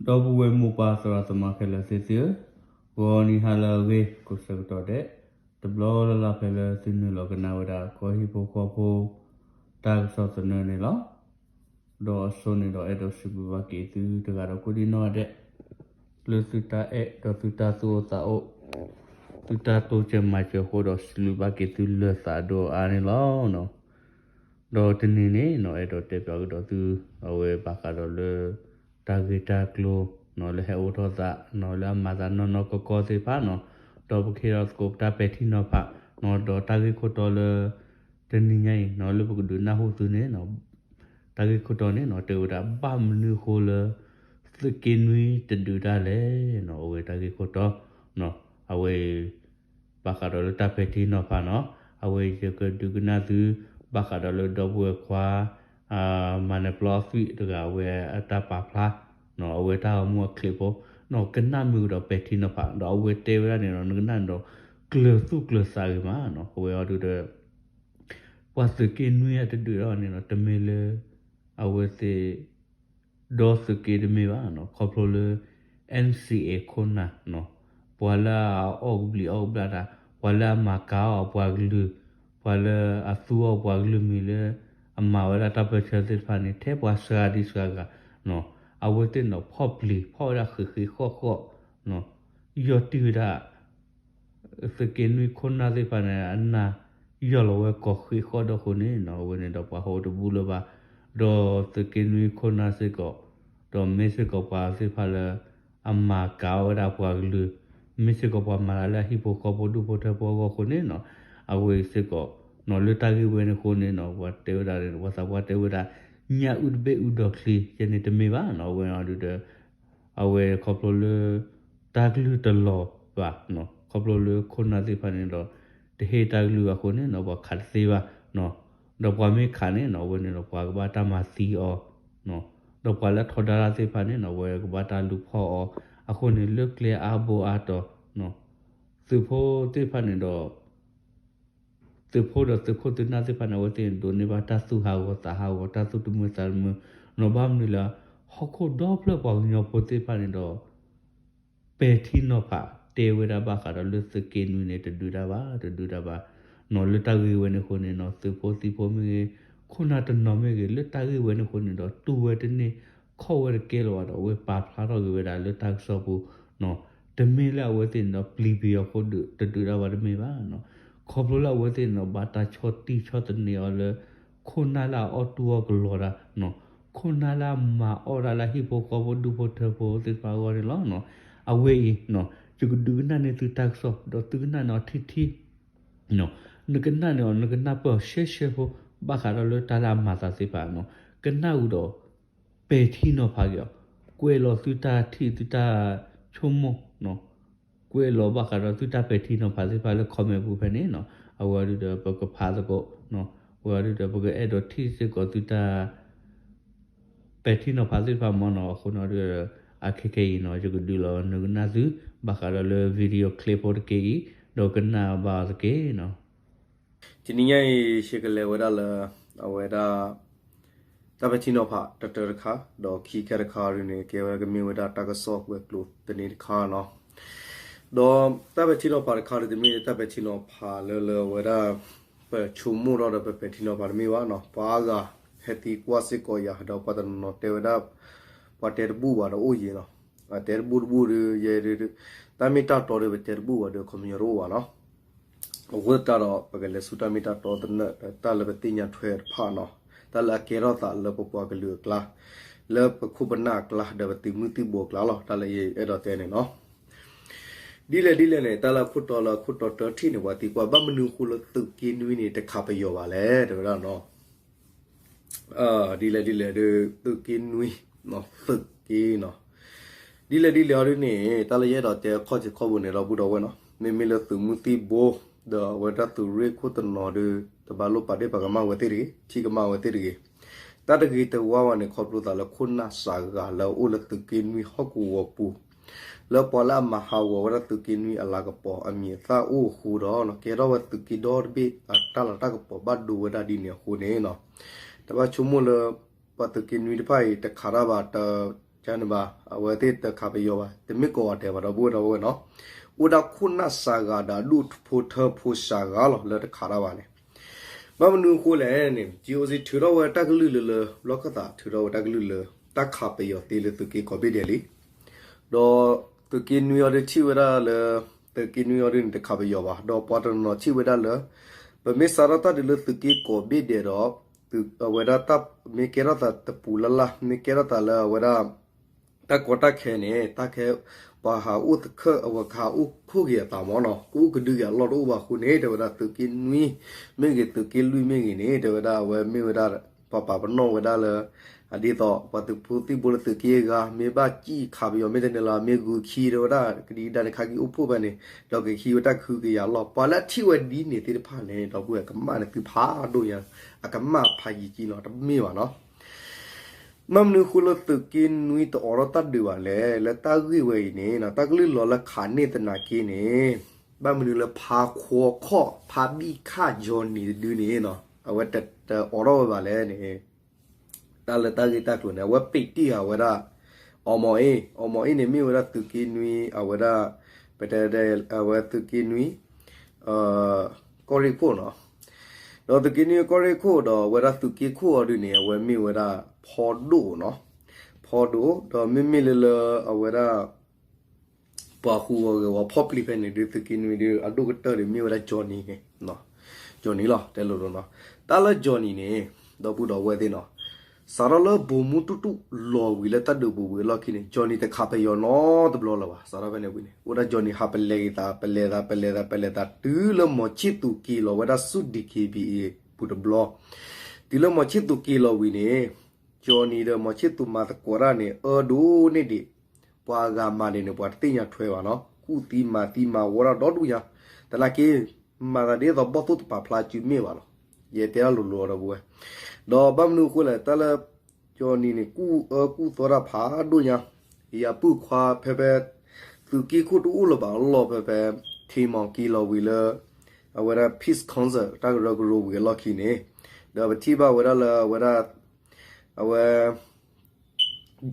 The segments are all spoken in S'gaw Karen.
ဒီပုၢ်ဝဲၢ်မိၢ်ပၢ်သရၣ်သမါခဲလၢာ်သ့ၣ်သုဧၢ, ဂီၤနံၤဟါလၢအဂ့ၤကိးဆၢကတီၢ်ဒဲး, တဘျီလၢ်လၢ်ဖဲလၢသုနုာ်လီၤကနၣ်ဝဲဒၣ် ကီၢ်ဟံၣ်ဖိဃီဖိ တၢ်ကစီၣ်သနၢၣ်န့ၣ်လီၤ. ဒီးအဆိန့ၣ်ဒီးအဲၣ်ဒိးစံးဘျုးဘၣ်က့ၤသုတဂၤဒီးကိးဒံနီၢ်ဒဲး, လၢသုတၢ်အဲၣ်ဒီးသုတၢ်သူၣ်အိၣ်သးအိၣ်, သုတၢ်တိစၢၤမၤစၢၤအဃိဒီးစံးဘျုးဘၣ်က့ၤသုလၢသးဒီးအါန့ၣ်လီၤ. ဒီးတနံၤန့ၣ်နီၢ် အဲၣ်ဒိးတဲပၠးကဒီးသု အဝဲဘၣ်ဃးဒီးလၢ တၢ်ဂ့ၢ်တၢ်ကျိၤနီၢ် လၢဟဲအိၣ်ထီၣ်သးနီၢ် လၢအမၤသးနီၢ်နီၢ်ကီကီသ့ၣ်တဖၣ်နီၢ်, ဒီးပကဟ့ၣ်ထီၣ်သကိးပတၢ်ပဲာ်ထံနီၤဖးနီၢ် ဒီးတၢ်ဂ့ၢ်ခိၣ်တီလၢ တနံၤညါအံၤနီၢ် လၢပကဒုးနၢ်ဟူသုန့ၣ်နီၢ် တၢ်ဂ့ၢ်ခိၣ်တီန့ၣ်နီၢ် တဲဝဲဒၣ် ဘၣ်မနုၤအဃိလၢ သုးက့နွံတဒုးတၢ်လဲၣ်နီၢ် အဝဲတၢ်ဂ့ၢ်ခိၣ်တီနီၢ် အဝဲအံၤ ဘၣ်ဃးဒီးလၢတၢ်ပဲာ်ထံနီၤဖးနီၢ် အဝဲယကဒုးကနၣ်သု ဘၣ်ဃးဒီးလၢဒီပုၢ်ဝဲၢ်ခွါ မၤနၢၤပျီအသွံၣ်တဂၤ အဝဲအတၢ်ပာ်ဖျါ အဝဲတၢ်ဂီၤမူအချံးဖိ နီၢ် ကနၣ်မုာ်ကဒီးပဲာ်ထံနီၤဖး ဒီးအဝဲတဲဝဲဒၣ်န့ၣ်ဒီး နကနၣ်န့ၣ်ဒီး ကျၢၤသူၣ်ကျၢၤသးဂ့ၤမးနီၢ် အဝဲအီၤဒုးဒီး ပှၤသုးက့နွံအတဒုးထီၣ်န့ၣ်ဒီး တမ့ၢ်လၢ အဝဲသ့ၣ် ဒီသုးက့တမ့ၢ်ဘၣ်နီၢ် ခီဖျိလၢ NCA ခိၣ်နၢ်နီၢ် ပှၤလၢအအီၣ်ကဘျံးအီၣ်ကဘျၣ်တၢ် ပှၤလၢအမၤကၤအီၤအပှၤကလုာ် ပှၤလၢအသူအီၤပှၤကလုာ်မံၤလၢ အမၤဝဲဒၣ်တၢ်ပၢဆှၢသ့ၣ်တဖၣ်န့ၣ် ထဲပှၤစှၤဒံစှၤဂၤနီၢ် အဝဲသ့ၣ်နီၢ် ဖီၣ်ပျံၤဖီၣ်ဝဲဒၣ်ဃံးဃံးဃီၣ်ဃီၣ်နီၢ် ယီၢ်တံၢ်ဝဲဒၣ် သုးက့နွံခိၣ်နၢ်သ့ၣ်တဖၣ်န့ၣ် အနၢ်ယီၢ်လီၤဝဲကိးဃံးဃီၣ်ဒီးအဃိန့ၣ်နီၢ် အဝဲန့ၣ်ဒီးပှၤဟီၣ်တဘူၣ်လၢၤဘၣ် ဒီးသုးက့နွံခိၣ်နၢ်စ့ၢ်ကီး ဒီးမ့ၢ်စ့ၢ်ကီးပှၤသ့ၣ်တဖၣ်လၢ အမၤကၤအီၤဝဲဒၣ်ပှၤကလုာ် မ့ၢ်စ့ၢ်ကီးပှၤမၤတၢ်လၢအဟံၣ်ဖိဃီဖိဒူၣ်ဖိထၢဖိအဂီၢ်အဃိန့ၣ်နီၢ် အဝဲစ့ၢ်ကီးနီၢ် လၢတၢ်ဂ့ၢ်ဝဲန့ၣ်အဃိန့ၣ်နီၢ် ပှၤတဲဝဲဒၣ် ပှၤသးပှၢ်တဲဝဲဒၣ် ညၣ်အုၣ်တဘ့ၣ်အုၣ်ဒီးချံ ယဲန့ၣ်တမ့ၢ်ဘၣ်နီၢ် အဝဲအီၤဒုးဒီး အဝဲခီဖျိလၢ တၢ်ကလုၢ်တလီၤဘၣ်နီၢ် ခီဖျိလၢခိၣ်နၢ်သ့ၣ်တဖၣ်န့ၣ်ဒီး တဟ့ၣ်တၢ်ကလုၢ်ဘၣ်အဃိန့ၣ်နီၢ် ပှၤခးတသ့ဘၣ်နီၢ် ဒီးပှၤမ့ၢ်ခးန့ၣ်နီၢ် အဝဲန့ၣ်ဒီးပှၤကဘၣ်တၢ်မၤသံအီၤနီၢ် ဒီးပှၤလၢထီဒါတၢ်သ့ၣ်တဖၣ်န့ၣ်နီၢ် အဝဲကဘၣ်တၢ်လူၤဖီၣ်အီၤ အဃိန့ၣ်လၢကျဲအါဘိအါတီၤနီၢ် သုးဖိသ့ၣ်တဖၣ်န့ၣ်ဒီး သုးဖိဒီးသုးခိၣ်သုးနၢ်သ့ၣ်တဖၣ်န့ၣ် အဝဲသ့ၣ်န့ၣ်ဒိးန့ၢ်ဘၣ်တၢ်သူၣ်ဟးဂီၤသးဟးဂီၤ တၢ်သူၣ်တမုာ်သးတမုာ်နီၢ် ဘၣ်မနုၤလၢ ဟီၣ်ခိၣ်ဒီဖျၢၣ်ပှၤကညီဖိသ့ၣ်တဖၣ်န့ၣ်ဒီး ပဲာ်ထံနီၤဖးတဲဝဲဒၣ်ဘၣ်ဃးဒီးလၢသုးက့နွံန့ၣ် တဒုးတၢ်ဘၣ် တဒုးတၢ်ဘၣ်နီၢ် လၢတၢ်ဂ့ၢ်ဝဲန့ၣ်အဃိန့ၣ်နီၢ် သုးဖိသံၣ်ဖိမ့ၢ်ဂ့ၤ ခိၣ်နၢ်တနီၤမ့ၢ်ဂ့ၤ လၢတၢ်ဂ့ၢ်ဝဲန့ၣ်အဃိန့ၣ်ဒီး တူၢ်ဝဲတန့ၢ် ခီၣ်ဝဲတကဲလၢၤဘၣ်ဒီး အဝဲပာ်ဖျါထီၣ်က့ၤဝဲဒၣ်လၢတၢ်ကစီၣ်ပူၤနီၢ် တမ့ၢ်လၢအဝဲသ့ၣ်န့ၣ်ဒီး ပျံၤပယီၤအဃိ တဒုးတၢ်ဘၣ်တမ့ၢ်ဘၣ်နီၢ် ခီဖျိလၢအဝဲသ့ၣ်န့ၣ်ဒီး ဘၣ်တၢ်ဆီၣ်တံၢ်ဆီၣ်သနံးအီၤလၢ ခိၣ်နၢ်လၢအအီၣ်တူၢ်အီၣ်ကလီတၢ်နီၢ် ခိၣ်နၢ်လၢအမၤအီၣ်ဒၣ်လၢဟံၣ်ဖိဃီဖိဒူၣ်ဖိထၢဖိသ့ၣ်တဖၣ်အဂီၢ်န့ၣ်လီၤနီၢ် အဝဲအံၤနီၢ် ယကဒုးကနၣ်န့ၢ်သုတၢ်ကစီၣ် ဒီးသုကနၣ်န့ၢ်အီၤထံထံ နကနၣ်န့ၢ်အီၤ နကနၢ်ပၢၢ်အီၤရှဲရှဲဖိ ဘၣ်ဃးဒီးလၢတၢ်လၢအမၤသးသ့ၣ်တဖၣ်နီၢ် ကနၣ်အုးဒီး ပဲာ်ထံနီၤဖးက့ၤအီၤ ကွဲးလီၤသုတၢ်ထံၣ်သုတၢ်ဆိကမိၣ်နီၢ် ကွဲးလီၤဘၣ်ဃးဒီးသုတၢ်ပဲာ်ထံနီၤဖးသ့ၣ်တဖၣ်လၢ comment ပူၤဖဲန့ၣ်နီၢ် အဝဲဒုးဒီးပကဖးသကိးနီၢ် အဝဲဒုးဒီးပကအဲၣ်ဒိးထံၣ်စ့ၢ်ကီးသုတၢ် ပဲာ်ထံနီၤဖးသ့ၣ်တဖၣ်မ့ၢ်နီၢ် အဃိန့ၣ်ဒီး အခဲခဲအံၤနီၢ် ယကဒုးလီၤနုာ်ကနၣ်သု ဘၣ်ဃးဒီးလၢ video clip ဖိတက့ၢ်အံၤ ဒီးကနၣ်ဘၣ်အီၤတက့ၢ်နီၢ် တနံၤညါအံၤ ယကလဲၤဝဲဒၣ်လၢ အဝဲဒၣ် တၢ်ပဲာ်ထံနီၤဖးတတၢတခါ ဒီးခံခါတခါဒ်န့ၣ် ကဲဝဲကမ့ၢ်ဝဲဒၣ်တၢ်ကစီၣ်ကွဲးကျိၤသန့တခါနီၢ် ဒီးတၢ်ပဲာ်ထံနီၤဖးတခါဒ် တမ့ၢ်တၢ်ပဲာ်ထံနီၤဖးလၢလၢအဝဲဒၣ် ပဆိကမိၣ်ထီၣ်ဒီးပပဲာ်ထံနီၤဖးတမ့ၢ်ဘၣ်နီၢ် ပှၤအါဂၤဟဲသံကွၢ်စ့ၢ်ကီးယၤ ဒီးပှၤတနီၤနီၤတဲဝဲဒၣ် ပှၤတဲတဘူၣ်ဘၣ်ဒီးအိၣ်ယံၤနီၢ် တဲတဘူၣ်တဘူၣ်ဒီး ယဲဒုး တၢ်မ့ၢ်တၢ်တီဒီးပတဲတဘူၣ်ဘၣ်ဒီး ခီပညီတအိၣ်ဘၣ်နီၢ် အဃိသတးဒီး ပကလဲၤဆူတၢ်မ့ၢ်တၢ်တီသနၢၣ် တၢ်လၢပသ့ၣ်ညါထွဲတဖၣ်နီၢ် တၢ်လၢအကဲထီၣ်သးလၢပပှၤကလုာ်အကျါ လၢပခိၣ်ပနၢ်အကျါ ဒီးပသုးမုၢ်သံၣ်ဘိအကျါလီၤ တၢ်လၢယအဲၣ်ဒိးတဲန့ၣ်နီၢ် ဒ်လဲၣ်ဒ်လဲၣ်န့ၣ် တၢ်လၢအခိၣ်တီလၢအခိၣ်တီတၢထံၣ်န့ၣ် ပှၤသံကွၢ်ဘၣ်မနုၤအဃိလၢသုးက့နွံန့ၣ် တခးပယီၤဘၣ်လဲၣ် တဲဝဲဒၣ်နီၢ် ဒ်လဲၣ်ဒ်လဲၣ်ဒီး သုးက့နွံ သုးက့နီၢ် ဒ်လဲၣ်ဒ်လဲၣ်အီၤဒ်န့ၣ် တၢ်လၢယအဲၣ်ဒိးတဲခီၣ်ထံးခီၣ်ဘိန့ၣ် ဒီပုၢ်ဒီဝဲၢ်နီၢ် မ့မ့ၢ်လၢသုးမုၢ်သံၣ်ဘိ ဒီးအဝဲဒၣ်သုးရ့ၣ်ခိၣ်တနီၤဒီး တဘၣ်လိၣ်ပာ်ဒ့ၣ်ပာ်ကမၣ်ဝဲသ့ၣ်တဂ့ၤ ထံၣ်ကမၣ်ဝဲသ့ၣ်တဂ့ၤ တၢ်တဂ့ၤတဝါဝဲန့ၣ် ခီဖျိသးလၢခိၣ်နၢ်စှၤဂၤလၢအအိၣ်လၢသုးက့နွံဟီၣ်ကဝီၤပူၤ လၢပှၤလၢအမၤဟးဂီၤဝဲဒၣ်သုးက့နွံအလၤကပီၤအမံၤအသၣ်အိၣ်အဃိဒီး ကဲထီၣ်ဝဲသုးက့ဒီတဘ့ၣ်အတၢ်လၤတၢ်ကပီၤဘၣ်ဒိဝဲဒၣ်ဒ်န့ၣ်အဃိန့ၣ်နီၢ် တဘၣ်ဆိကမိၣ်လၢ ပှၤသုးက့နွံတဖၣ်အံၤ တခးတၢ်ဘၣ်တ တၢ်န့ၣ်ဘၣ် အဝဲသ့ၣ်တခးပယီၤဘၣ် တမ့ၢ်ကိးဂၤဒဲးဘၣ် ဒီပုၢ်ဝဲၢ်နီၤ, အိၣ်ဒၣ်ခိၣ်နၢ်စှၤဂၤဒီးအဒူၣ်ဖိထၢဖိစှၤဂၤလီၤ လၢတခးတၢ်ဘၣ်န့ၣ်, ဘၣ်မနုၤအဃိလဲၣ်န့ၣ် ကၠိအိစ့ထုးထီၣ်ဝဲတၢ်ကလုၢ်လၢလၢ ဘျီခၢၣ်သးထုးထီၣ်ဝဲတၢ်ကလုၢ်လၢ တၢ်ခးပယီၤသ့လၢသုးက့ကိးဘ့ၣ်ဒဲးလံ, ဒီးသုးက့နွံအီၤဒုးထံၣ်ဝဲဒၣ်လၢ သုးက့နွံအီၤဒုးန့ၣ် တခးပယီၤဘၣ်, ဒီးပှၤတနီၤထံၣ်ဝဲဒၣ်လၢ ပမ့ၢ်စးထီၣ်တၢ်ဒုးလၢသုးက့ကိးဘ့ၣ်ဒဲးဒီး အဝဲဒၣ်တၢ်မ့ၢ်ကဲထီၣ်သးတပူၤလၢ်လၢ် မ့ၢ်ကဲထီၣ်သးလၢအဝဲဒၣ် တၢ်ကီတၢ်ခဲန့ၣ် တၢ်ခဲ ပှၤဟးအိၣ်သခၢၣ် အဝဲကဟးအိၣ်ခိၣ်က့ၤအသးမ့ၢ်နီၤ, ကအိၣ်ကဒုက့ၤအလီၢ်တအိၣ်ဘၣ်အဃိန့ၣ် တဲဝဲဒၣ်သုးက့နွံမ့ၢ်ဂ့ၤ သုးက့လွံၢ်မ့ၢ်ဂ့ၤန့ၣ် တဲဝဲဒၣ်အဝဲမ့ၢ်ဝဲဒၣ် ပှၤပာ်ပနီၣ်ဝဲဒၣ်လၢ အဒ်သိး ပှၤသုးဖိသံၣ်ဘိလၢသုးက့အဂၤ မ့ၢ်ဘၣ်စံၣ်ခးပယီၤမ့ၢ်တန့ၣ်လီၤ မ့ၢ်ဂုာ်ခံတဲဝဲဒၣ် ကဒံကဒါန့ၣ် ခါက့ၤအိၣ်ဖှိၣ်ဖဲန့ၣ် ဒီးကဟံးဝဲတၢ်ကဟုကယာ်လီၢ် ပှၤလၢအထံၣ်ဝဲဒ်န့ၣ်သ့ၣ်တဖၣ်န့ၣ် ဒီပုၢ်ဝဲၢ် ကမၣ်န့ၢ်သုဖးဒိၣ်ညါ, အကမၣ်ဖးယံာ်ကံနီၤ တမ့ၢ်ဘၣ်နီၤ. ဘၣ်မနုၤအဃိလၢသုးက့နွံတအိးထီၣ်တၢ်ဒုးဘၣ်လဲၣ်, လၢတၢ်ဂ့ၢ်ဝဲအံၤန့ၣ် တၢ်ကလုၢ်လီၤလၢခးန့ၢ်သနာ်က့န့ၣ် ဘၣ်မနုၤလၢဖါခွါခီၣ် ဖါဘံၣ်ခၣ် Johnny တဒုန့ၣ်နီၤ အဝဲတအိးထီၣ်ဝဲဘၣ်လဲၣ်န့ၣ် တၢ်လၢတၢ်ဂ့ၢ်တၢ်ကျိၤန့ၣ် အဝဲပံးတံၢ်ဃာ်ဝဲဒၣ် အီမီၤအ့ၣ်, အီမီၤအ့ၣ်န့ၣ် မ့ၢ်ဝဲဒၣ်သုးက့နွံ အဝဲဒၣ် ပတဲ အဝဲသုးက့နွံ ကီၢ်ရ့ၣ်ခိၣ်နီၤ, ဒီးသုးက့နွံကီၢ်ရ့ၣ်ခိၣ်ဒီး အဝဲဒၣ်သုးက့ခိၣ်အီၤဒုန့ၣ် အဝဲမ့ၢ်ဝဲဒၣ်ဖီဒိၣ်နီၤ, ဖီဒိၣ် ဒီးမ့မ့ၢ်လၢလၢအဝဲဒၣ် ပှၤဟူးဂဲၤဝဲဖီၣ်ပျံၤဖဲန့ၣ်ဒုး သုးက့နွံဒုး အဒိၣ်ကတၢၢ်ဒုးမ့ၢ်ဝဲဒၣ် Johnny န့ၣ် Johnny လီၤ တဲလိၤလိၤနီၤ, တၢ်လၢ Johnny န့ၣ် ဒီပုၢ်ဒီဝဲၢ်သ့ၣ်နီၤ, စးထီၣ်လၢဘိးမူတူၣ်တူၣ်လီၤဝံၤလၢတၢ်ဒုးဘူးဝံၤအလီၢ်ခံန့ၣ် Johnny တခးပယီၤနီတဘျီလၢၤဘၣ် စးထီၣ်ဖဲန့ၣ်ဝံၤန့ၣ် အိၣ်ဒၣ် Johnny ဟးပလဲၤဂ့ၤသး ပလဲၤသး ပလဲၤသး ပလဲၤသး တုၤလၢမီၤဆ့ၣ်သူးက့ၤလီၤဝဲဒၣ်ဆူ DKBA ပူၤတဘျီ, တုၤလၢမီၤဆ့ၣ်သူးက့ၤလီၤဝံၤန့ၣ် Johnny ဒီးမီၤဆ့ၣ်သူးမၤသကိးတၢ်န့ၣ် အၢဒိၣ်န့ၢ်ဒံး ပှၤဂၤမၤန့ၣ်န့ၣ် ပှၤတသ့ၣ်ညါထွဲဘၣ်နီၤ, ကူၣ်သံမၤသံမၤဝီဒၣ်ဒီဒူၣ်ညါ, သနာ်က့ မၤသးဒ်သိးဘီၣ်သိၣ်တပာ်ဖျါစုမ့ၢ်ဘၣ်လီၤ, ယတဲတၢ်လိၤလိၤဒီပုၢ်ဝဲၢ်, ဒီးဘၣ်မနုၤအဃိလဲၣ် တၢ်လၢ Johnny န့ၣ် ကူၣ်အၢကူၣ်သီတၢ်ဖးဒိၣ်ညါ, ယပုၢ်ခွါဖဲဖဲ သုးက့ခိၣ်တအိၣ်လၢၤဘၣ်အလီၢ်ဖဲဖဲ ထံမီၤက့ၤလီၤဝံၤလၢ အဝဲဒၣ် Peace Council တၢ်ကရၢကရိဝံၤအလီၢ်ခံန့ၣ်, ဒီးပထံၣ်ဘၣ်ဝဲဒၣ်လၢအဝဲဒၣ် အဝဲ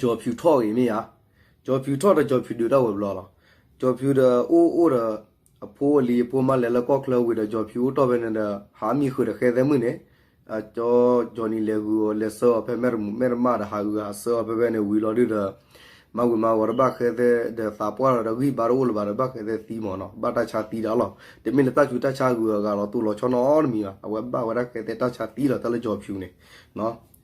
ကၠီၤဖၠူးထီၣ်ဂ့ၤမ့ၢ်ဧါ, ကၠီၤဖၠူးထီၣ်ဒီးကၠီၤဖၠူးဒုးတၢ်ဝဲၤဘျီလီၤ, ကၠီၤဖၠူးဒီးအိၣ်အိၣ်ဒီး အဖိအလံၤအဖိမါလဲၤလၢကီၢ်ချၢဝံၤဒီး ကၠီၤဖၠူးအိၣ်တီၢ်ဖဲန့ၣ်ဒီး ဟးမံဃုာ်ဒီးဃဲသဲမုၣ်န့ၣ်, အကၠီ Johnny လဲၤဂုာ်အီၤလဲၤဆှၢအီၤဖဲမဲၢ်တမူးမဲၢ်တမးဒီး ဟးဂုာ်ဟးဆှၢအီၤဖဲဖဲန့ၣ်ဝံၤလီၤဒုးဒီး မၤဝံၤမၤဝီၤတဘၣ်ဃဲသဲဒီးသးပှၢ်ဒီးဂံၢ်ဘါတအိၣ်လၢၤဘၣ်ဒီး ဘၣ်ဃဲသဲသံမ့ၢ်နီၤ, ဘၣ်တၢ်ဆါသံတၢ်လီၤ, တမ့ၢ်လၢတၢ်ဆူးတၢ်ဆါဂုၤအဂၤလီၤ တိၢ်လီၤဆီနီတမံၤဘၣ်, အဝဲဘၣ်ဝဲဒၣ်ဃဲသဲတၢ်ဆါသံလီၤ တၢ်လၢကၠီၤဖၠူးန့ၣ်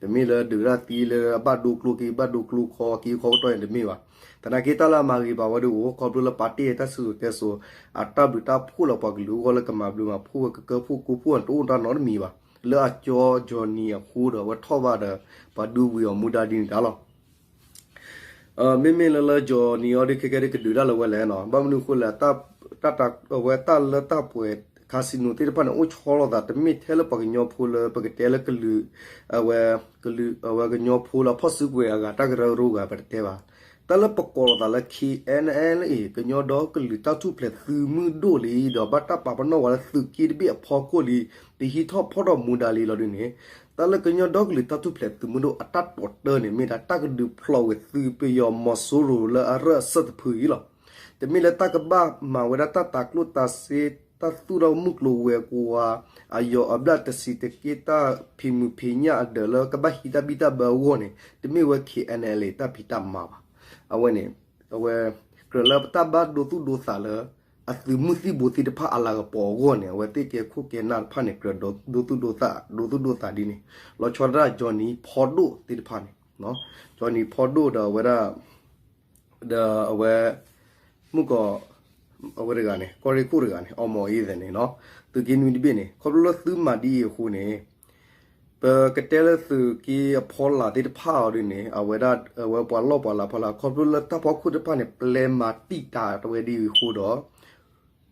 တမ့ၢ်လၢဒုးတၢ်သံလၢအဘၣ်ဒိကျိက့ၤ ဘၣ်ဒိကျိခီက့ၤခီကတီၢ်န့ၣ်တမ့ၢ်ဘၣ်, သနာ်က့တၢ်လၢအမၤဂ့ၤဘၣ်ဝဲဒၣ်အိၣ် ခီဖျိလၢပာ်တ့ၢ်တၢ်စံၣ်စိၤတဲစိၤ အတၢ်ဘျုးတၢ်ဖှိၣ်လၢပှၤကလုာ်အဂီၢ်လၢကမၤဘျုးမၤဖှိၣ်ဝဲကကၢဖှိၣ်ကိးဖှိၣ်န့ၣ် တအိၣ်တၢ်နီတမံၤဘၣ်, လၢအကၠီ Johnny အဃိဒီးအဝဲထီၣ်ဘၣ်ဒီး ပှၤဒုးဝံၤအီၤမူဒါဒ်န့ၣ်တၢ်လီၤ. မ့မ့ၢ်လၢလၢ Johnny အီၤဒုးခဲကဲဒုးကဒုးတၢ်လၢဝဲလဲၣ်နီၤ, ဘၣ်မနုၤအဃိလဲၣ် တၢ် အဝဲတၢ်လၢတၢ်ပှဲၤ casino သ့ၣ်တဖၣ်န့ၣ် အိၣ်ဆီလီၤသး တမ့ၢ်ထဲလၢပှၤကညီဖိလၢပကတဲလၢကလုာ် အဝဲ ကလုာ် အဝဲကညီဖိလၢအဖီၣ်စုကဝဲၤအဂၤ တၢ်ကရၢကရိဂၤပတတဲဘၣ်, တၢ်လၢပကိးလီၤသးလၢ KNLA ကညီဒီကလုာ်တၢ်ထူၣ်ဖျဲးသုးမုၢ်ဒိၣ်လံ ဒီးဘၣ်တၢ်ပာ်ပနီၣ်ဝဲလၢသုးက့တဘ့ၣ်အဖီခိၣ်လံ ပဟံးထီၣ်ဖီၣ်ထီၣ်မူဒါလံလီၤဒုးန့ၣ်, တၢ်လၢကညီဒီကလုာ်တၢ်ထူၣ်ဖျဲးသုးမုၢ်ဒိၣ်အတၢ်တိာ်တၢန့ၣ် မ့ၢ်ဒၣ်တၢ်ကဒုးဖျိးဝဲသုးပယီၤမီၤစိရိၤလၢအရၢၢ်အစၢၢ်တဖုအံၤလီၤ. တမ့ၢ်လၢတၢ်ကဘၣ်မၤဝဲဒၣ်တၢ်တၤကျိၣ်တၤစ့ တၢ်သူၣ်ထီၣ်မုၢ်ကျိၤဝဲၤကွာ် အယီၤအဘျၣ်တဆံးတက့ၢ် တၢ်ဖံးမုၢ်ဖံးညၣ်အဒၢးလၢကဘၣ်ဟံးတၢ်ဘံၣ်တၢ်ဘၢအဂီၢ်န့ၣ် တမ့ၢ်ဝဲ KNLA တၢ်ဖံးတၢ်မၤဘၣ်. အဝဲန့ၣ် အဝဲ ကြၢးလၢတၢ်ဘၣ်ဒိသူၣ်ဒိသးလၢ အသုးမုၢ်သံၣ်ဘိသ့ၣ်တဖၣ်အလၤကပီၤအဂီၢ်န့ၣ် အဝဲသ့ၣ်ကဲခိၣ်ကဲနၢ်တဖၣ်န့ၣ် ကြၢးဒိသူၣ်ဒိသး ဒိသူၣ်ဒိသးဒ်န့ၣ် လီၤဆီဒၣ် Johnny ဖီဒိၣ်သ့ၣ်တဖၣ်န့ၣ် Johnny ဖီဒိၣ်ဒီးအဝဲဒၣ် ဒီးအဝဲ မုၣ်ကီၤ အဝဲတဂၤန့ၣ် ကီၢ်ရ့ၣ်ခိၣ်တဂၤန့ၣ် အီမီၤအ့ၣ်သ့ၣ်န့ၣ်နီၤ သုးက့နွံတဘ့ၣ်န့ၣ် ခီဖျိလၢသုမၤဒ်အံၤအဃိန့ၣ် ပကတဲလၢသုးက့အဖီလာ်သ့ၣ်တဖၣ်အီၤဒ်န့ၣ် အဝဲဒၣ် အဝဲပှၤလီၢ်ပှၤလၤဖီလာ် ခီဖျိလၢတၢ်ဖီခိၣ်တဖၣ်န့ၣ် ပျဲမၤတံာ်တာ်တဝဲဒ်အံၤအဃိဒီး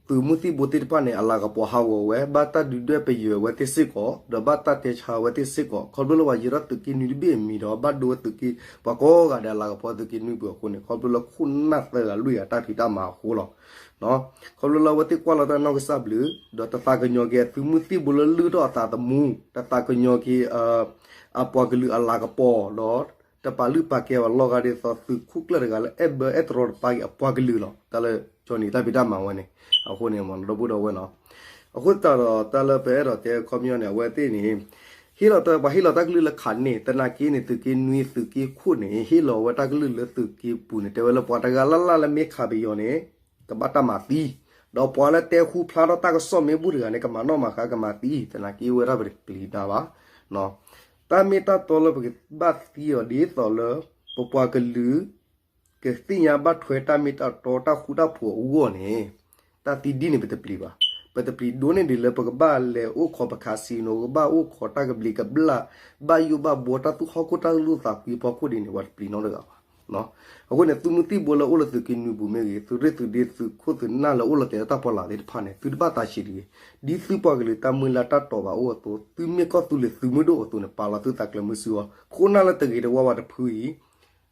သုးမုၢ်သံၣ်ဘိသ့ၣ်တဖၣ်န့ၣ် အလၤကပီၤဟးဂီၤဝဲ ဘၣ်တၢ်ဒုးဒွဲၣ်ပယွဲဝဲသ့ၣ်စ့ၢ်ကီး ဒီးဘၣ်တၢ်တဲဆါဝဲသ့ၣ်စ့ၢ်ကီး ခီဖျိလၢပှၤယဲၤထီၣ်သုးက့နွံတဘ့ၣ်အမံၤဒီး ဘၣ်ဒိဝဲသုးက့ ပှၤကိးဂၤဒဲးအလၤကပီၤသုးက့နွံပူၤအဃိန့ၣ် ခီဖျိလၢခိၣ်နၢ်သၢဂၤလွံၢ်ဂၤတၢ်ဖံးတၢ်မၤအဃိလီၤ. ခီဖျိလၢအဝဲသ့ၣ်ကွၢ်လီၤတၢ်နီၢ်ကစၢ်ဘျုး ဒီးတသးကညီၤက့ၤအသုးမုၢ်သံၣ်ဘိလၢလုၢ်ထီၣ်အသးသမူ တသးကညီၤက့ၤ အပှၤကလုာ်အလၤကပီၤဒီး တပာ်လုၢ်ပာ်ကဲဘၣ်လီၤဂာ်ဒ်သိးသုးခိၣ်ကျၢၢ်တဂၤလၢအဲၣ်ဘၢအဲၣ်တရီတပါက့ၤအပှၤကလုာ်လီၤ. တၢ်လၢ Johnny တၢ်ဖံးတၢ်မၤဝဲန့ၣ် အဃိန့ၣ်မ့ၢ်ဒီပုၢ်ဒီဝဲၢ်နီၤ, အဃိသတးဒီးတၢ်လၢပအဲၣ်ဒိးတဲခီပညီန့ၣ် အဝဲသ့ၣ်န့ၣ် ဟ့ၣ်လီၤတၢ် ပှၤဟ့ၣ်လီၤတၢ်ကလုၢ်လၢခးန့ၣ် သနာ်က့န့ၣ် သုးက့နွံသုးက့ခိၣ်န့ၣ် ဟ့ၣ်လီၤဝဲတၢ်ကလုၢ်လၢသုးက့ပူၤန့ၣ် တဲဝဲလၢပှၤတဂၤလၢ်လၢ်လၢမ့ၢ်ခးပယီၤန့ၣ် ကဘၣ်တၢ်မၤသံ, ဒီးပှၤလၢတဲဃူဖျါထီၣ်တၢ်ကစီၣ်မ့ၢ်ဘူၣ်တဂၤန့ၣ် ကမၤနီၣ်မၤဃါကမၤသံ, သနာ်က့ဝဲဒၣ်ပတပျံၤနၤဘၣ်. တၢ်မ့ၢ်တၢ်တီလၢပကဘၣ်သံအီၤဒ်သိးလၢ ပပှၤကလုာ် ကသ့ၣ်ညါဘၣ်ထွဲတၢ်မ့ၢ်တၢ်တီတၢ်ဃူတၢ်ဖိးအဂီၢ်န့ၣ် တၢ်သံဒ်န့ၣ်ပတပျံၤဘၣ်. ပတပျံၤဒိၣ်န့ၢ်ဒံးလၢပကဘၣ်လဲၤအိၣ်ခိးပcasino, ကဘၣ်အိၣ်ခိးတၢ်ကဘျံးကဘျၣ်, ဘၣ်ယိၣ်ဘၣ်ဘှီတၢ်သူၣ်ဟီၣ်ခိၣ်တၢ်လိၣ်သးကွံအဖီခိၣ်ဒ်န့ၣ် ပှၤတပျံၤနီတဂၤဘၣ်. အဃိန့ၣ် သုးမုၢ်သံၣ်ဘိလၢအိၣ်လၢသုးက့နွံပူၤမ့ၢ်ဂ့ၤ, သုးရ့ၣ်သုးဒ့သုးခိၣ်သုးနၢ်လၢအိၣ်လီၤတဲာ်လၢတၢ်ဖီလာ်သ့ၣ်တဖၣ်န့ၣ် သုတဘၣ်သးဆံးတဂ့ၤ. ဒ်သုပှၤကလုာ်တၢ်မုၢ်လၢ်တၢ်တီဘၣ်အိၣ်အသိး, သုမ့ၢ်ကီၢ်သူလ့ၤသုးမုၢ်ဒိၣ်အသိးန့ၣ် ပာ်လီၤသုသးကျဲမုၢ်ဆူၣ်အီၤ, ခိၣ်နၢ်လၢတဂ့ၤတဝါဘၣ်တဖုအံၤ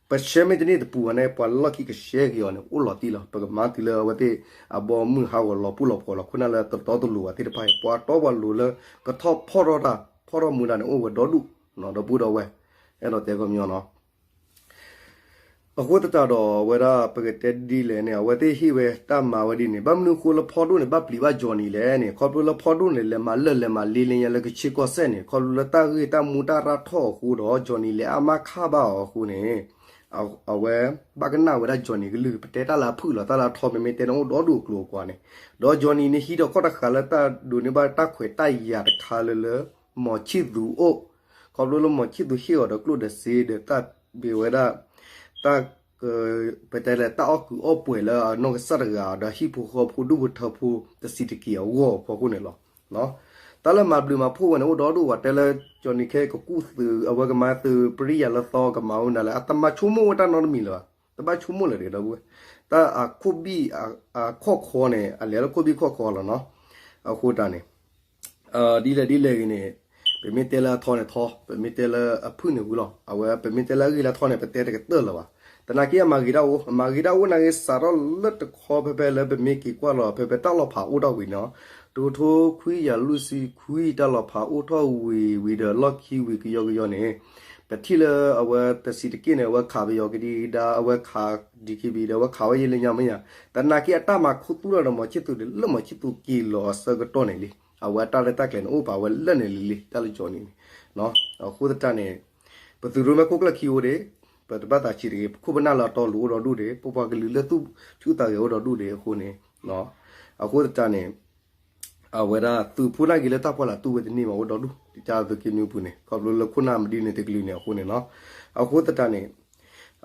ပဆှၢမ့ၢ်တန့ၢ်တပူၤဘၣ်န့ၣ် ပှၤလၢလီၢ်ခံကဆှၢက့ၤအီၤန့ၣ် အိၣ်လီၤတံၢ်လီၤ. ပကမၤတုၤလၢအဝဲသ့ၣ်အဘီအမုၢ်ဟးဂီၤလီၤပှီၢ်လီၤပှီၢ်လီၤ. ခိၣ်နၢ်လၢတတီတလိၤဘၣ်သ့ၣ်တဖၣ်အံၤ ပှၤတီပှၤလိၤလၢကထီၣ်ဖီၣ်ထီၣ်တၢ် ဖီၣ်ထီၣ်မူဒါန့ၣ် အိၣ်ဝဲဒီဒူၣ်, ဒီပုၢ်ဒီဝဲၢ်, အဲၣ်ဒိးတဲခီပညီနီၤ. အဃိသတးဒီးအဝဲဒၣ်ပကတဲဒ်လဲၣ်န့ၣ် အဝဲသ့ၣ်ဟ့ၣ်ဝဲတၢ်မၤဝဲဒ်န့ၣ် ဘၣ်မနုၤအဃိလၢဖီဒိၣ်န့ၣ် ဘၣ်ပျံၤဘၣ် Johnny လဲၣ်န့ၣ် ခီဖျိလၢဖီဒိၣ်န့ၣ် လဲၤမၤလၢာ်လဲၤမၤလ့လၢညါလၢကဆ့ကီၢ်စဲၣ်န့ၣ် ခီဖျိလၢတၢ်ဂ့ၢ်တၢ်မူတၢ်ရၢ်ထီၣ်အဃိဒီး Johnny လဲၤအါမးခးဘၣ်အီၤအဃိန့ၣ် အဝဲဘၣ်ကနၣ်ဝဲဒၣ် Johnny ကလုၢ် ပတဲတၢ်လၢအဖုၣ်လီၤ တၢ်လၢအထီမ့မ့ၢ်တဲန့ၣ်အိၣ်ဒီဒူၣ်အကျိၤအကွာ်န့ၣ်, ဒီး Johnny န့ၣ် ဟံးထီၣ်ခီၣ်တဃာ်လၢတၢ်ဒိးန့ၢ်ဘၣ်တၢ်ခွဲးတၢ်ယာ်တခါလၢလၢ မီၤဆံၣ်သူၤအိၣ်, ခီဖျိလၢမီၤဆံၣ်သူၤဟ့ၣ်အီၤဒီးကျိၣ်ဒီးစ့ဒီးတၢ်ဘ့ၣ်ဝဲဒၣ် တၢ် ပတဲလဲၣ် တၢ်အီၣ်ကုးအီၣ်ပှဲၤလၢအနီၢ်ကစၢ်တဂၤ ဒီးဟံၣ်ဖိဃီဖိဒူၣ်ဖိထၢဖိတဆံးတက့ၢ်အဂီၢ်အဖီခိၣ်န့ၣ်လီၤ. တၢ်လၢမၤဘျုးမၤဖှိၣ်ဝဲန့ၣ် အိၣ်ဒီဒူၣ်ဝဲ တဲလၢ Johnny ခဲကကူၣ်သုး အဝဲကမၤသုးပရိယာ်လၢသီကမၤဝဲဒၣ်လၢ အတမၤဆိကမိၣ်ဝဲတၢ်နီတမံၤလၢၤဘၣ်, တဘၣ်ဆိကမိၣ်လၢၤတဂ့ၤ ဒီပုၢ်ဝဲၢ်, တၢ်အခိၣ်ဘံၣ်အခီၣ်ခီန့ၣ် အလဲၤလၢခိၣ်ဘံၣ်ခီၣ်ခီလီၤနီၤ. အဃိတၢ်န့ၣ် ဒ်လဲၣ်ဒ်လဲၣ်ဂ့ၤန့ၣ် ပမ့ၢ်တဲလၢအထီန့ၣ်ထီ, ပမ့ၢ်တဲလၢအဖုၣ်န့ၣ်ဝံၤလီၤ. အဝဲပမ့ၢ်တဲလၢအဂ့ၢ်လၢအထီန့ၣ် ပတဲတကတၢၢ်လၢၤဘၣ်. သနာ်က့အမၤဂ့ၤတၢ်အိၣ်, အမၤဂ့ၤတၢ်အိၣ်နာ်က့ စးထီၣ်လၢတခီဖဲဖဲလၢပမ့ၢ်က့ၤကွၢ်လီၤ ဖဲဖဲတၢ်လီၤဖးအိၣ်ထီၣ်ဝံၤန့ၣ်, တကထိခွံကယၤလွံၢ်ဆံခွံ တၢ်လီၤဖးအိၣ်ထီၣ်ဝံၤဝံၤဒီး လီၢ်ခံဝံၤကယီကယီန့ၣ် ပထံၣ်လၢအဝဲတဆံးတက့ၢ်န့ၣ် အဝဲခးပယီၤကဒံကဒါ အဝဲခး DKBA ဒီး အဝဲခးဝဲယဲလၢညါမ့ၢ်ယါ, သနာ်က့အတၢ်မၤခူသူၣ်ထီၣ်ဒီး မီၤဆံၣ်သူၤန့ၣ် လၢမီၤဆံၣ်သူၤက့ၤလီၤအဆၢကတီၢ်န့ၣ်လံ. အဝဲတၢ်ရဲၣ်တၢ်ကျဲၤန့ၣ် အိၣ်ပာ်ဝဲလၢာ်န့ၣ်လံလံ တၢ်လၢ Johnny န့ၣ်. အဃိသတးန့ၣ် ပသုးရိၣ်မဲခိၣ်ကျၢၢ်ခံအိၣ်ဒံး, ပတဘၣ်သးဆံးတဂ့ၤ, ပခိၣ်ပနၢ်လၢအတီလိၤအိၣ်ဒီဒူၣ်ဒံး, ပပှၤကလုာ်လၢသူၣ်ဆူၣ်သးဂဲၤအိၣ်ဒီဒူၣ်ဒံးအဃိန့ၣ်, အဃိသတးန့ၣ် အဝဲဒၣ်သုးဖိနာ်က့ၤလၢတၢ်ပှၢ်လၢ်တူၢ်ဝဲတန့ၢ်မးအိၣ်ဒီဒူၣ် တၢ်သုးက့နွံပူၤန့ၣ် ခီဖျိလၢခိၣ်နၢ်မဒုးန့ၢ်တကလုာ်န့ၣ်အဃိန့ၣ်နီၤ. အဃိသတးန့ၣ်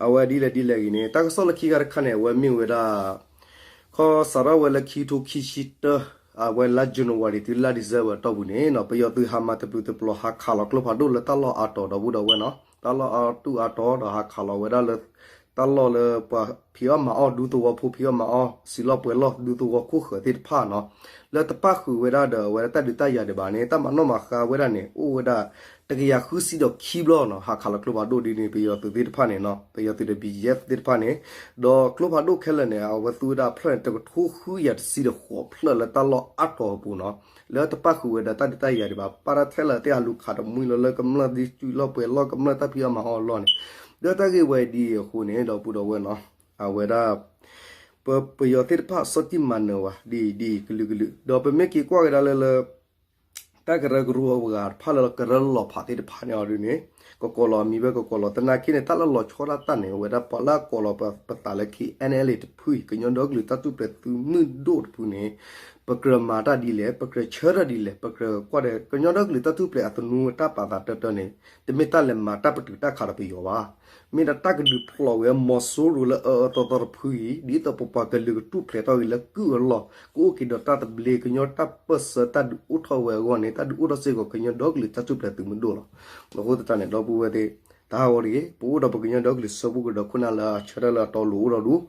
အဝဲဒ်လဲၣ်ဒ်လဲၣ်ဂ့ၤန့ၣ် တၢ်ကစီၣ်လၢခံခါတခါန့ၣ် အဝဲမ့ၢ်ဝဲဒၣ် ခီစးထီၣ်ဝဲလၢခံထိခံဆံတၢ အဝဲလါ January တုၤလါ December အတီၢ်ပူၤန့ၣ်နီၤ ပယီၤသုးဟးမၤတပျုာ်တပျီၤ ဟးခးလီၤကျိဖးဒိၣ်လၢတၢ်လီၢ်အါတီၤ ဒီပုၢ်ဒီဝဲၢ်နီၤ, တၢ်လီၢ်အါတီၤအါတီၤဒီးဟးခးလီၤဝဲဒၣ်လၢ တၢ်လီၢ်လၢပှၤဖံးအီၣ်မၤအီၣ် ဒူသဝီဖိဖံးအီၣ်မၤအီၣ် စံာ်လီၢ်ပှဲၤလီၢ် ဒူသဝီခိၣ်ဃၢၤသ့ၣ်တဖၣ်နီၤ, လၢတပၣ်ဃုာ်ဝဲဒၣ်ဒီးအဝဲဒၣ်တၢ်ဒုးတၢ်ယၤဒံးဘၣ်န့ၣ် တၢ်မၤနီၣ်မၤဃါဝဲဒၣ်န့ၣ် အိၣ်ဝဲဒၣ် တကယၤဃုဆံဒီးခံဘျီနီၤ, ဟးခးလီၤကျိဖးဒိၣ်ဒ်န့ၣ် ပယီၤသုးသ့ၣ်တဖၣ်န့ၣ်နီၤ, ပယီၤသုးဒီး BGF သ့ၣ်တဖၣ်န့ၣ်, ဒီးကျိဖးဒိၣ်ခဲလၢာ်န့ၣ် အဝဲသူဝဲဒၣ်အဖျၢၣ်န့ၣ် တကထိဃုကယၤတဆံဒီးဃိးဖျၢၣ်လၢတၢ်လီၢ်အါတီၤအပူၤနီၤ, လၢတပၣ်ဃုာ်ဝဲဒၣ်တၢ်ဒုးတၢ်ယၤဒံးဘၣ် ပၣ်တၢ်ထဲလၢာ်သ့ၣ် ဟးလူၤခးတမှံလီၤလၢကမျၢၢ်ဒ်စံာ်လီၢ်ပှဲၤလီၢ်ကမျၢၢ်တၢ်ဖံးအီၣ်မၤအီၣ်အလီၢ်န့ၣ်, ဒီးတၢ်ဂ့ၢ်ဝဲဒ်အံၤအဃိန့ၣ် ဒီပုၢ်ဒီဝဲၢ်နီၤ, အဝဲဒၣ် ပ ပယီၤသ့ၣ်တဖၣ်စီၤတံၢ်မၤနၢၤဝဲ ဒ်အံၤဒ်အံၤကလုာ်ကလုာ် ဒီးပမ့ၢ်က့ၤကွၢ်ကဒါလၢလၢ တၢ်ကရၢကရိအဂၤတဖၣ်လၢကရၢလီၤဖးသ့ၣ်တဖၣ်န့ၣ်အီၤဒ်န့ၣ် ကကိးလီၤအမံၤဝဲကကိးလီၤ သနာ်က့န့ၣ် တၢ်လၢလီၤဆီဒၣ်တၢ်န့ၣ် အဝဲဒၣ်ပှၤလၢအကိးလီၤပသးလၢ KNLA တဖုအံၤ ကညီဒီကလုာ်တၢ်ထူၣ်ဖျဲးသုးမုၢ်ဒိၣ်တဖုန့ၣ် ပကြၢးမၤတၢ်ဒ်လဲၣ် ပကြၢးဆၢထၢၣ်ဒ်လဲၣ် ပကြၢးကွၢ်ဒီး ကညီဒီကလုာ်တၢ်ထူၣ်ဖျဲးအသနူအတၢ်ပာ်သးတၢတၢန့ၣ် တမ့ၢ်တၢ်လဲၤမၤတၢ်ပတုာ်တၢ်ခးဒီးပယီၤဘၣ်. မ့ၢ်ဒၣ်တၢ်ကဒုးဖျိးဝဲမီၤစိရိၤလၢအအၢအၢသီသီတဖုအံၤ ဒ်သိးပပှၤကလုာ်ကထူၣ်ဖျဲးထီၣ်ဂ့ၤလၢကုၢ်အလီၢ် ကအိၣ်က့ၤဒီးတၢ်သဘျ့ ကညီတၢ်ပၢၢ်ဆၢတၢ်ဒုးအိၣ်ထီၣ်ဝဲအဂီၢ်န့ၣ် တၢ်ဒုးအိၣ်ထီၣ်စ့ၢ်ကီးကညီဒီကလုာ်တၢ်ထူၣ်ဖျဲးသုးမုၢ်ဒိၣ်လီၤ. အဃိသတးန့ၣ် ဒီပုၢ်ဝဲၢ်သ့ၣ် တဟးဂီၤတဂ့ၤ ပအိၣ်ဒီးပကညီဒီကလုာ်စၢဖှိၣ်ကရၢဒီးခိၣ်နၢ်လၢအဆၢထၢၣ်လၢအတီအလိၤအိၣ်ဒီး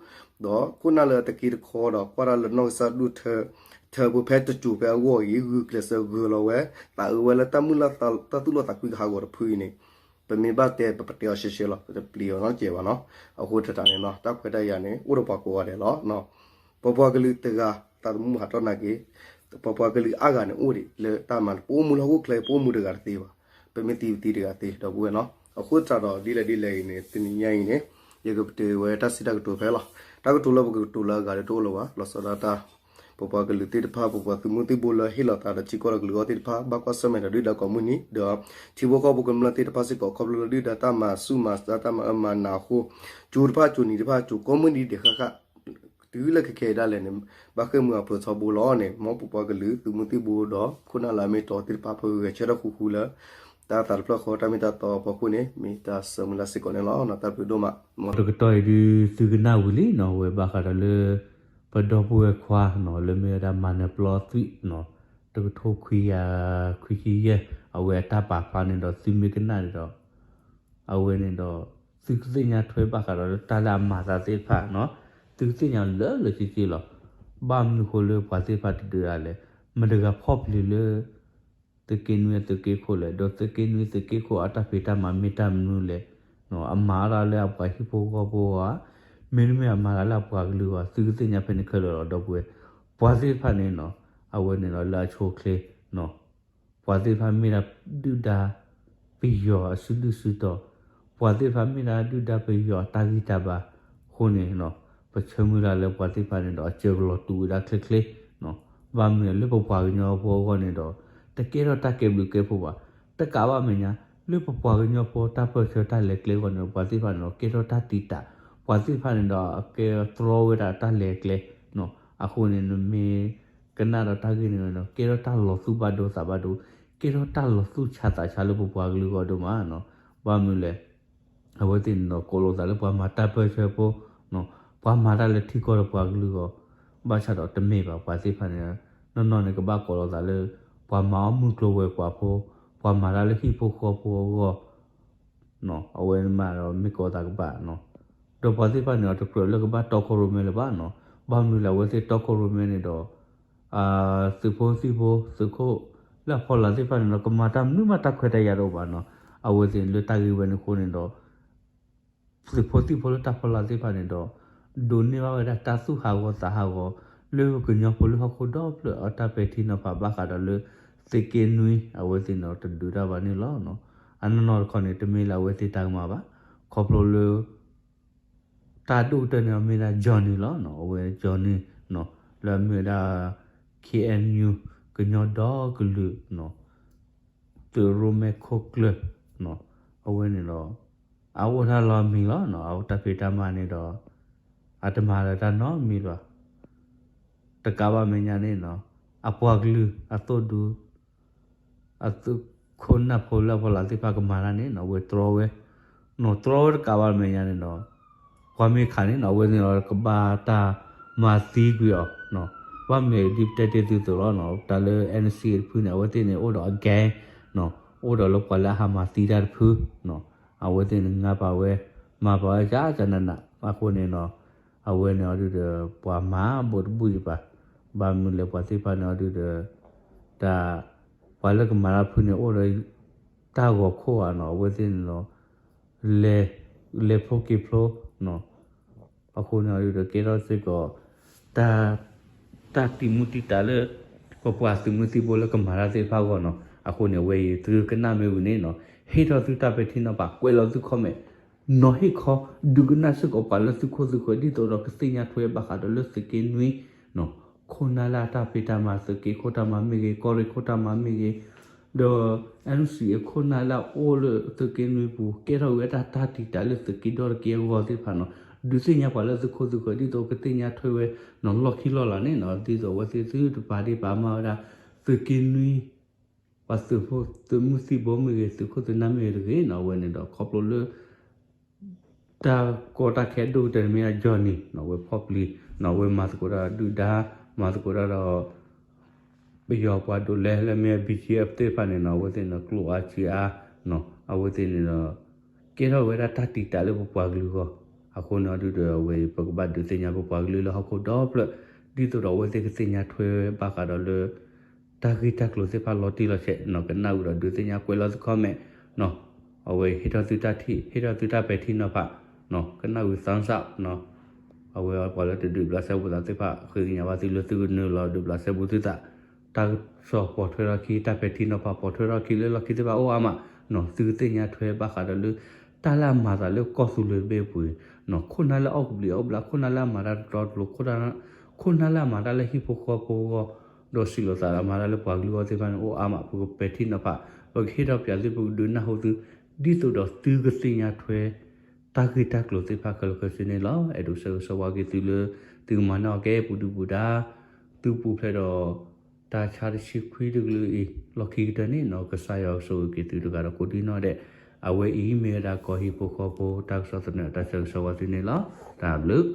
ဒူၣ် ဒီးခိၣ်နၢ်လၢအတက့တခီဒီးကွၢ်တၢ်လၢနီၢ်ကစၢ်ဒူၣ်ထၢ ထၢပူၤဖဲတစိၤဖဲအဂီၢ်အံၤ ဂုာ်ကျဲးစၢးဂၢၤလီၤဝဲ သးအုးဝဲလၢတၢ်မုၢ်လၢ်တၢ်သူၣ်လီသးကွံကဟးဂီၤတဖုအံၤန့ၣ် ပမ့ၢ်ဘၣ်တဲပပတဲအီၤရှဲရှဲလီၤ ပတပျံၤအီၤနီတစဲးဘၣ်နီၤ. အဃိသတးန့ၣ်နီၤ တၢ်ခွဲးတၢ်ယာ်န့ၣ် အိၣ်ဒီးပှၤကိးဂၤဒဲးလီၤ. ပပှၤကလုာ်တဂၤ သးသမူဟးထီၣ်နာ်က့ ပပှၤကလုာ်အါဂၤန့ၣ်အိၣ်ဒံးလၢတၢ်မၤန့ၣ် ပအိၣ်မူလၢဟီၣ်ခိၣ်ချၢအံၤ ပအိၣ်မူတဂၤတသ့ဘၣ်. ပမ့ၢ်သံပသံတဂၤသ့ ဒီပုၢ်ဝဲၢ်နီၤ. အဃိသတးဒီးဒ်လဲၣ်ဒ်လဲၣ်အံၤန့ၣ် တနံၤညါအံၤန့ၣ် ယကပတုာ်ဝဲတၢ်စံးတၢ်ကတိၤဖဲလီၤ. တၢ်ကတိၤလၢပကကတိၤလၢအဂၤဒီးတအိၣ်လၢၤဘၣ်. လီၤဆီဒၣ်တၢ် ပပှၤကလုာ်သ့ၣ်တဖၣ် ပပှၤသုးမုၢ်သံၣ်ဘိလၢဟ့ၣ်လီၤသးဒီးထံကီၢ်ဒီးကလုာ်အဂီၢ်သ့ၣ်တဖၣ် ဘၣ်ကွၢ်ဆၢၣ်မဲာ်ဒီးဒုၣ်ဒါကိးမုၢ်နံၤ ဒီးထံဖိကီၢ်ဖိကမျၢၢ်သ့ၣ်တဖၣ်စ့ၢ်ကီး ခီဖျိလၢဒုၣ်ဒါတၢ်မၤဆူၣ်မၤစၢ်တၢ်မၤအၢမၤနးအဃိ ကၠိတဖၣ်ကၠိနံၤတဖၣ် ကၠိကိးမုၢ်နံၤဒဲးဃၣ်ဃၣ် တုၤလၢခဲခဲအံၤဒၣ်လဲာ်န့ၣ် ဘၣ်ဃ့ၢ်မှံဟးဖျိးထီဘိလီၤန့ၣ် မ်ပပှၤကလုာ်သုးမုၢ်သံၣ်ဘိဒီး ခိၣ်နၢ်လၢအမ့ၢ်တီသ့ၣ်တဖၣ် ပဂဲၤဆၢထၢၣ်ဃူဃူလၢ တၢ်သးတဖျၢၣ်ဃီတၢ်မ့ၢ်တၢ်တီအဖီခိၣ်န့ၣ် မ့ၢ်တၢ်ဆၢမုၢ်လၢ်စ့ၢ်ကီးန့ၣ်လီၤ. တၢ်ဘျုးဒိၣ်မး. တကတီၢ်အံၤဒုးသုကနၣ်ဝံၤလံနီၤ ဝဲဘၣ်ဃးဒီးလၢ ပဒီပုၢ်ဝဲၢ်ခွါနီၤ လၢမ့ၢ်ဝဲဒၣ်မၤနၢၤပျီသွံၣ်နီၤ တကထိခွံကယၤခွံဆံယဲၢ် အဝဲအတၢ်ပာ်ဖျါန့ၣ်ဒီး သုမ့ၢ်ကနၣ်န့ၣ်ဒီး အဝဲန့ၣ်ဒီး သုကသ့ၣ်ညါထွဲဘၣ်ဃးဒီးလၢတၢ်လၢအမၤသးသ့ၣ်တဖၣ်နီၤ သုကသ့ၣ်ညါလၢလၢဆ့ဆ့လီၤ. ဘၣ်မနုၤဃိလၢပှၤသ့ၣ်တဖၣ်တဒုးဒၣ်လဲၣ် မတၤတဂၤဖီၣ်ပျံၤလၢ သုးက့နွံအသုးက့ခိၣ်လဲၣ် ဒီးသုးက့နွံသုးက့ခိၣ်အတၢ်ဖံးတၢ်မၤမ့ၢ်တၢ်မနုၤလဲၣ် အမၤတၢ်လၢအပှၤဟံၣ်ဖိဃီဖိဧါ မ့တမ့ၢ်အမၤတၢ်လၢအပှၤကလုာ်ဧါ သုကသ့ၣ်ညါဖဲန့ၣ်ခဲလၢာ်လီၤ ဒီပုၢ်ဝဲၢ် ပှၤသ့ၣ်တဖၣ်န့ၣ်နီၤ အဝဲန့ၣ်ဒီးလၢအဆိအချ့နီၤ ပှၤသ့ၣ်တဖၣ်မ့ၢ်ဒၣ်ဒုၣ်ဒါပယီၤအစုဒုၣ်စုတီၤ, ပှၤသ့ၣ်တဖၣ်မ့ၢ်ဒၣ်ဒုၣ်ဒါပယီၤအတၢ်ဂံၢ်တၢ်ဘါအဃိန့ၣ်နီၤ, ပဆၢမုၢ်လၢ်လၢပှၤသ့ၣ်တဖၣ်န့ၣ်ဒီး အစၢၤကလီၤတူာ်ဝဲဒၣ်ချ့ချ့နီၤ, ဘၣ်မနုၤလဲၣ် လၢပပှၤကညီဖိအဂီၢ်န့ၣ်ဒီး တကဲထီၣ်တၢ်ကဲဘျုးကဲဖှိၣ်ဘၣ်, တကးဘၣ်မဲာ်ညါ လၢပပှၤကညီဖိတၢ်ပၢၢ်ဆၢတၢ်လဲၤကျဲအဂီၢ်န့ၣ်ဒီး ပှၤသ့ၣ်တဖၣ်န့ၣ်ဒီး ကဲထီၣ်တၢ်တံာ်တာ်, ပှၤသ့ၣ်တဖၣ်န့ၣ်ဒီး အကဲတြီဝဲဒၣ်တၢ်လဲၤကျဲနီၤ, အဃိန့ၣ် နမ့ၢ်ကနၣ်ဒီးတၢ်ဂ့ၢ်န့ၣ်ဒီး ကဲထီၣ်တၢ်လီၤသူၣ်ဘၣ်ဒိသးဘၣ်ဒိ, ကဲထီၣ်တၢ်လီၤသူၣ်ဆါသးဆါလၢပပှၤကလုာ်အဂီၢ်ဒိၣ်မးနီၤ, ဘၣ်မနုၤလဲၣ် အဝဲသ့ၣ်န့ၣ်ဒီး ကိးလိာ်သးလၢပှၤမၤတၢ်ပၢၢ်ဆၢဖိ, ပှၤမၤတၢ်လၢထံကီၢ်ဒီးပှၤကလုာ်အဂီၢ်, ဘၣ်ဆၣ်ဒီးတမ့ၢ်ဘၣ် ပှၤသ့ၣ်တဖၣ်န့ၣ်, နီၢ်နီၢ်န့ၣ် ကဘၣ်ကိးလိာ်သးလၢ ပှၤမၤအီၣ်မုၢ်ကျိၤဝဲၤကွာ်ဖိ, ပှၤမၤတၢ်လၢဟံၣ်ဖိဃီဖိအဂီၢ်, အဝဲမးဒီးမ့ၢ်ကိးသးကဘၣ်နီၤ, ဒီးပှၤသ့ၣ်တဖၣ်န့ၣ်ဒီး တကြၢးလၢကဘၣ်တီခိၣ်ရိၣ်မဲလၢၤဘၣ်နီၤ, ဘၣ်မနုၤလဲၣ် အဝဲသ့ၣ်တီခိၣ်ရိၣ်မဲန့ၣ်ဒီး သုးဖိသံၣ်ဖိ သုးခိၣ်လၢအဖီလာ်သ့ၣ်တဖၣ်န့ၣ်ဒီး ကမၤတၢ်မနုၤမးတၢ်ခွဲးတၢ်ယာ်တအိၣ်ဘၣ်နီၤ, အဝဲသ့ၣ်န့ၣ်လၢတၢ်ဂ့ၢ်ဝဲန့ၣ်အဃိန့ၣ်ဒီး သုးဖိသံၣ်ဖိလၢတၢ်ဖီလာ်သ့ၣ်တဖၣ်န့ၣ်ဒီး ဒိးန့ၢ်ဘၣ်ဝဲဒၣ်တၢ်သူၣ်ဟးဂီၤသးဟးဂီၤ လၢပကညီဖိလၢဟီၣ်ခိၣ်ဒီဖျၢၣ်အတၢ်ပဲာ်ထံနီၤဖးဘၣ်ဃးဒီးလၢ သုးက့နွံ အဝဲသ့ၣ်န့ၣ်ဒီးတဒုးတၢ်ဘၣ်န့ၣ်လီၤ. အနီၢ်နီၢ်တခီန့ၣ် တမ့ၢ်လၢအဝဲသ့ၣ်တၢ်ကမၣ်ဘၣ်, ခီဖျိလၢ တၢ်ဒိၣ်ကတၢၢ်န့ၣ်မ့ၢ်ဒၣ် Johnny လီၤ, အဝဲ Johnny လၢအမ့ၢ်ဝဲဒၣ် ခ့ၣ်အဲၣ်ယူၣ် ကညီဒီကလုာ် သုးရိၣ်မဲခိၣ်ကျၢၢ် အဝဲန့ၣ်ဒီး အအိၣ်တၢ်လီၤမံၤလီၤ, အတၢ်ဖံးတၢ်မၤန့ၣ်ဒီး အတမၤလၢၤတၢ်နီတမံၤဘၣ်, တကးဘၣ်မဲာ်ညါန့ၣ် အပှၤကလုာ်အသိၣ်ဒူ အသုးခိၣ်နၢ်ဖိလၢအဖီလာ်သ့ၣ်တဖၣ်ကမၤတၢ်န့ၣ် အဝဲတြီဝဲ, တြီဝဲတကးဘၣ်မဲာ်ညါန့ၣ်ဒီး ပှၤမ့ၢ်ခးန့ၣ် အဝဲန့ၣ်ဒီးကဘၣ်တၢ်မၤသံကွံာ်အီၤ, ဘၣ်မနုၤဒ်ပတဲတ့ၢ်သုသိးလီၤ, တၢ်လၢ NCA တဖုန့ၣ် အဝဲသ့ၣ်န့ၣ် အိၣ်ဒီးအ gang အိၣ်ဒီးလၢပှၤလၢအဟးမၤသံတၢ်တဖု, အဝဲသ့ၣ်န့ၣ် ငါပာ်ဝဲ မၤပာ်ဝဲ ကကနန အဃိန့ၣ်ဒီး အဝဲန့ၣ်အီၤဒုးဒီး ပှၤမၤဘူးတဘူးယံၤဘၣ်, ဘၣ်မနုၤလဲၣ် ပှၤသ့ၣ်တဖၣ်န့ၣ်အီၤဒုးဒီး တၢ် ပှၤလၢကမၤတၢ်တဖုန့ၣ် အိၣ်ဒီး တၢ်ဂီၤခိၣ်ဧါနီၤ, အဝဲသ့ၣ်န့ၣ်ဒီး လဲၤ လဲၤဖျိက့ၤဖျိ အဃိန့ၣ်အီၤဒုးဒီး ကဲထီၣ်စ့ၢ်ကီး တၢ် တၢ်တံာ်မူတံာ်တာ်လၢ ပပှၤသုးမုၢ်သံၣ်ဘိလၢကမၤတၢ်သ့ၣ်တဖၣ်အဂီၢ်နီၤ, အဃိန့ၣ် အဝဲအံၤသုကနၣ်မ့ၢ်ဝံၤန့ၣ်နီၤ, ဟ့ၣ်ထီၣ်သုတၢ်ပဲာ်ထံနီၤဖး ကွဲးလီၤသု comment နီၤ, ဟ့ၣ်ခီ ဒုးကနၣ်စ့ၢ်ကီးပှၤလၢသုခိၣ်သုဃၢၤ ဒ်သိးဒီးကသ့ၣ်ညါထွဲဘၣ်ဃးဒီးလၢသုးက့နွံ ခိၣ်နၢ်လၢအတၢ်ဖံးတၢ်မၤ သုးက့ခိၣ်တၢ်မၤမ့ၢ်ဂ့ၤ, ကီၢ်ရ့ၣ်ခိၣ်တၢ်မၤမ့ၢ်ဂ့ၤ, ဒီး NCA ခိၣ်နၢ်လၢအအိၣ်လၢသုးက့နွံပူၤ ကဲထီၣ်ဝဲဒၣ်တၢ်တံာ်တာ်လၢသုးက့ဒီတက့ၢ်အဂီၢ်သ့ၣ်တဖၣ်နီၤ, ဒုးသ့ၣ်ညါပှၤလၢသုခိၣ်သုဃၢၤ ဒ်သိးကသ့ၣ်ညါထွဲဝဲနီၤ လီၢ်ခံလီၢ်လၤန့ၣ်နီၤ, ဒ်သိးအဝဲသ့ၣ်သုတပာ်ဒ့ၣ်ပာ်မၤဝဲဒၣ် သုးက့နွံ ပှၤသုးဖိသုးမုၢ်သံၣ်ဘိမ့ၢ်ဂ့ၤ သုးခိၣ်သုးနၢ်မ့ၢ်ဂ့ၤတဂ့ၤနီၤ, အဝဲန့ၣ်ဒီးခီဖျိလၢ တၢ်ကီတၢ်ခဲဒိၣ်ကတၢၢ်န့ၣ်မ့ၢ်ဒၣ် Johnny နီၤ, အဝဲဖီၣ်ပျံၤနီၤ, အဝဲမၤသကိးတၢ်ဒီးဒုၣ်ဒါ, မၤသကိးတၢ်ဒီး ပယီၤပှၤဒိးလဲလၢမ့ၢ် BGF သ့ၣ်တဖၣ်န့ၣ်နီၤ, အဝဲသ့ၣ်န့ၣ်ကျိၣ်အါစ့အါနီၤ, အဝဲသ့ၣ်န့ၣ်ဒီး ကဲထီၣ်ဝဲဒၣ်တၢ်တံာ်တာ်လၢပပှၤကလုာ်အဂီၢ်, အဃိန့ၣ်အီၤဒုးဒီး အဝဲအံၤ ပကဘၣ်ဒုးသ့ၣ်ညါပပှၤကလုာ်လၢဟီၣ်ခိၣ်ဒီဖျၢၣ် ဒ်သိးဒီးအဝဲသ့ၣ်ကသ့ၣ်ညါထွဲဘၣ်ဃးဒီးလၢ တၢ်ဂ့ၢ်တၢ်ကျိၤသ့ၣ်တဖၣ်လီၤတံၢ်လီၤဆဲးနီၤ, ကနၣ်ဝံၤဒီးဒုးသ့ၣ်ညါကွဲးလီၤသု comment နီၤ, အဝဲဟ့ၣ်ထီၣ်သုတၢ်ထံၣ် ဟ့ၣ်ထီၣ်သုတၢ်ပဲာ်ထံနီၤဖးနီၤ, ကနၣ်ဝံၤ thumbs up နီၤ, အဝဲပှၤလၢတဒုးဘျးစဲဘူးသးသ့ၣ်တဖၣ် ဃ့ကညးဘၣ်သုလၢသုကနုာ်လီၤဒုးဘျးစဲဘူးသုသး, တၢ်ကစီၣ်ပိာ်ထွဲထီၣ်ခံ တၢ်ပဲာ်ထံနီၤဖးပိာ်ထွဲထီၣ်ခံလၢလီၢ်ခံသ့ၣ်တဖၣ်အိၣ်အါမး, သုကသ့ၣ်ညါထွဲဘၣ်ဃးဒီးလၢ တၢ်လၢအမၤသးလၢကီၢ်သူလ့ၤတဘ့ၣ်အပူၤ, ခိၣ်နၢ်လၢအီၣ်ကဘျံးအီၣ်ဘျါ, ခိၣ်နၢ်လၢအမၤတၢ်တတီတလိၤ, ခိၣ်နၢ်လၢအမၤတၢ်လၢဟံၣ်ဖိဃီဖိအဂီၢ်, ဒီးစံးလိာ်သးဒီးမၤတၢ်လၢပှၤကလုာ်အဂီၢ်သ့ၣ်တဖၣ်န့ၣ် အိၣ်အါမး, ပကပဲာ်ထံနီၤဖး, ပကဟ့ၣ်ထီၣ်ပၠးသု, ပကဒုးနၢ်ဟူသု, ဒ်သိးဒီးသုကသ့ၣ်ညါထွဲ တၢ်ဂ့ၢ်တၢ်ကျိၤသ့ၣ်တဖၣ်ခဲလၢာ်ခဲဆ့န့ၣ်လီၤ. အဲၣ်ဒိးဆၢဂ့ၤဆၢဝါက့ၤသုလၢ သုကမၤန့ၢ်အီၤကဲပူၤဒုပူၤဒါ သုပူၤဖျဲးဒီး တၢ်ဆါတဆံခွံတကလုာ်အံၤ လီၢ်ခံကတၢၢ်န့ၣ်နီၤ ကစၢ်ယွၤကဆိၣ်ဂ့ၤက့ၤသုတဂၤဒီးကိးဒံနီၢ်ဒဲး, အဝဲအံၤမ့ၢ်ဝဲဒၣ်ကီၢ်ဟံၣ်ဖိဃီဖိ တၢ်ကစီၣ်သန့ တၢ်ဆၢဂ့ၤဆၢဝါသုန့ၣ်လီၤ. တၢ်ဘျုး